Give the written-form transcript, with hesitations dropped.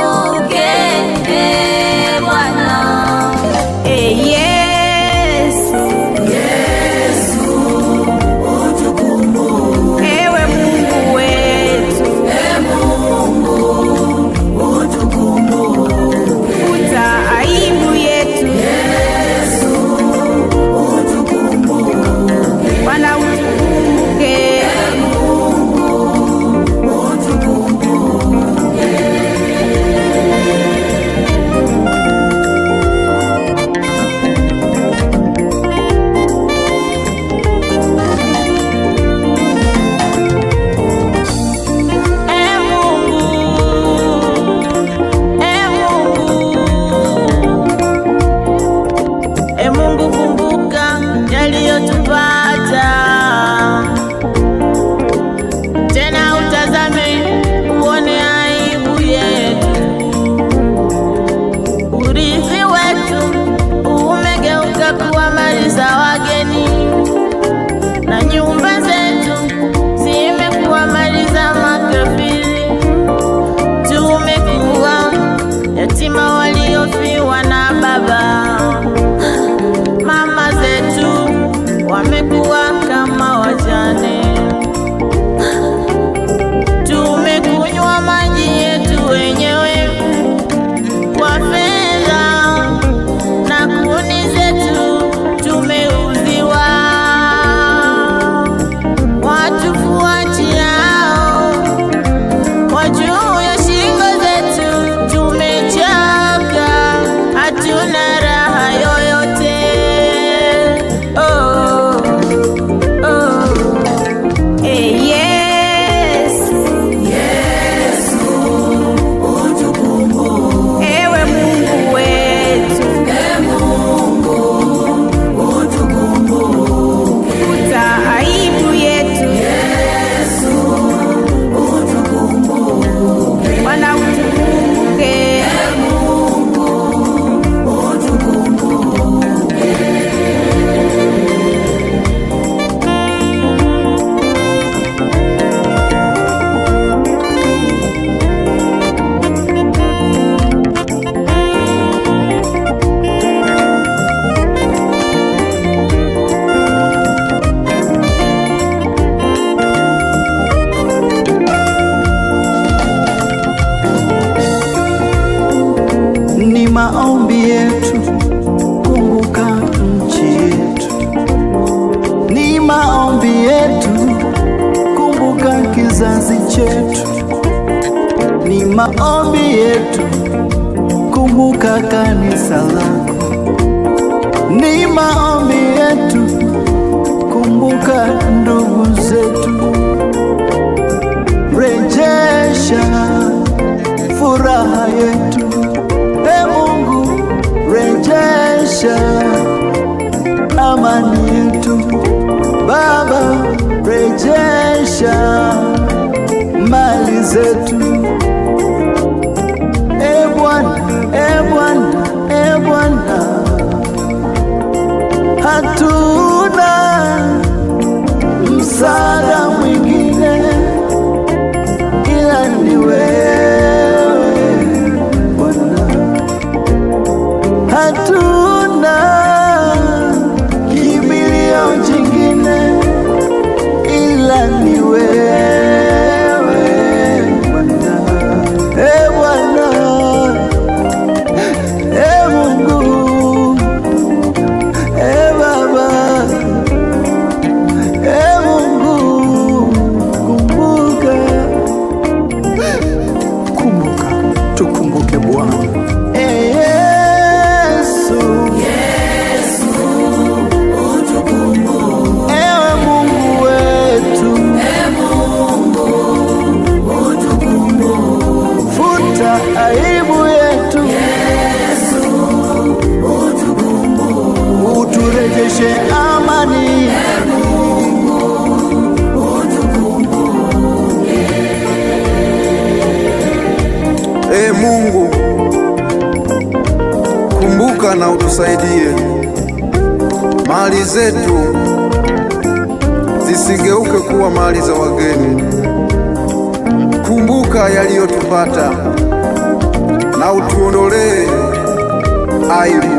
Utukumbuke, e Bwana. E Yesu, Yesu, utukumbuke. Ewe Mungu wetu, E Mungu, utukumbuke. Futa aibu yetu. Yesu, utukumbuke. Bwana utukumbuke. E Mungu, utukumbuke. E Mungu, E Mungu, E Mungu, kumbuka yaliyotupata, tena utazame uone aibu yetu. Urithi wetu umegeuka kuwa mali za wageni, na nyumba zetu zimekuwa mali za makafiri. Tumekuwa yatima waliofiwa na baba, mama zetu wamekuwa kama wajane. Tumekunywa maji yetu wenyewe kwa fedha, na kuni zetu tumeuziwa. Watufuatiao kwa juu ya shingo zetu tumechoka, hatuna raha yoyote. Oh, oh. E Yesu, Yesu, utukumbuke. Ewe Mungu wetu, E Mungu, utukumbuke. Futa aibu yetu. Yesu, utukumbuke. Bwana utukumbuke. E Mungu, utukumbuke. Ni maombi yetu, kumbuka nchi yetu. Ni maombi yetu, kumbuka kizazi chetu. Ni maombi yetu, kumbuka kanisa lako. Ni maombi yetu, kumbuka ndugu zetu. Rejesha furaha yetu. E Mungu, rejesha amani yetu. Baba, rejesha mali zetu. E Bwana, e Bwana, e Bwana, hatuna msaada mwingine ila ni wewe Bwana. Hatuna kimbilio jingine ila ni wewe Bwana. E Bwana, e Mungu, e Baba, e Mungu, kumbuka. Kumbuka, tukumbuke Bwana. E Yesu, Yesu, utukumbuke. Ewe Mungu wetu, E Mungu, utukumbuke. Futa aibu yetu. Yesu, utukumbuke. Uturejeshe amani. E Mungu, utukumbuke. E Mungu, kumbuka na utusaidie. Mali zetu zisigeuke kuwa mali za wageni. Kumbuka yaliyotupata. Utuondolee aibu.